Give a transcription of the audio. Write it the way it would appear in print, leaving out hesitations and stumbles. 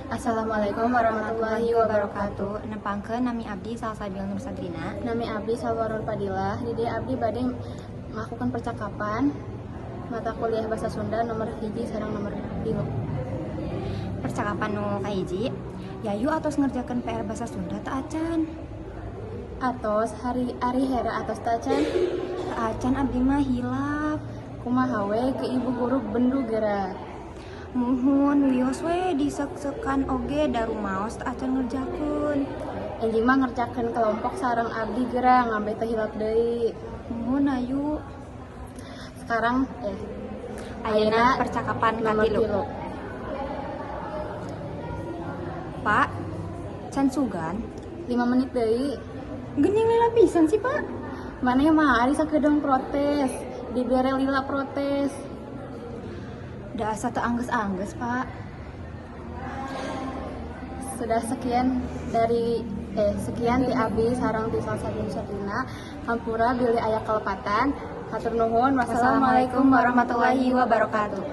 Assalamualaikum warahmatullahi wabarakatuh. Nepangkeun, nami abdi Salsabil Nur Sadrina. Nami abdi Salwarul Fadilah. Di dieu abdi bade melakukan percakapan mata kuliah bahasa Sunda nomor 1 sareng nomor 3. Percakapan nu kahiji, Yayu atos ngerjakeun PR bahasa Sunda teu acan? Atos, hari ari Hera atos tacan? Teu acan, abdi mah hilap. Kumaha we, ke ibu guru bendu gera. Muhun, wios we diseuk-seukan oge da rumaos teu acan ngerjakeun. Enjing mah ngerjakeun kelompok sareng abdi gera, ngambe teu hilap deui. Muhun, ayu. Sekarang Ayeuna percakapan nomor katilu. 3. Pak, can sugan? 5 menit deui. Geuning lila pisan sih, Pak. Maneh mah ari sakedeung protes, dibere lila protes. Da asa teu anggeus-anggeus, Pak. Sudah, sekian dari sekian ti abdi sareng ti Salsabil Sadrina. Hampura bilih aya kalepatan. Hatur nuhun. Wassalamualaikum warahmatullahi wabarakatuh.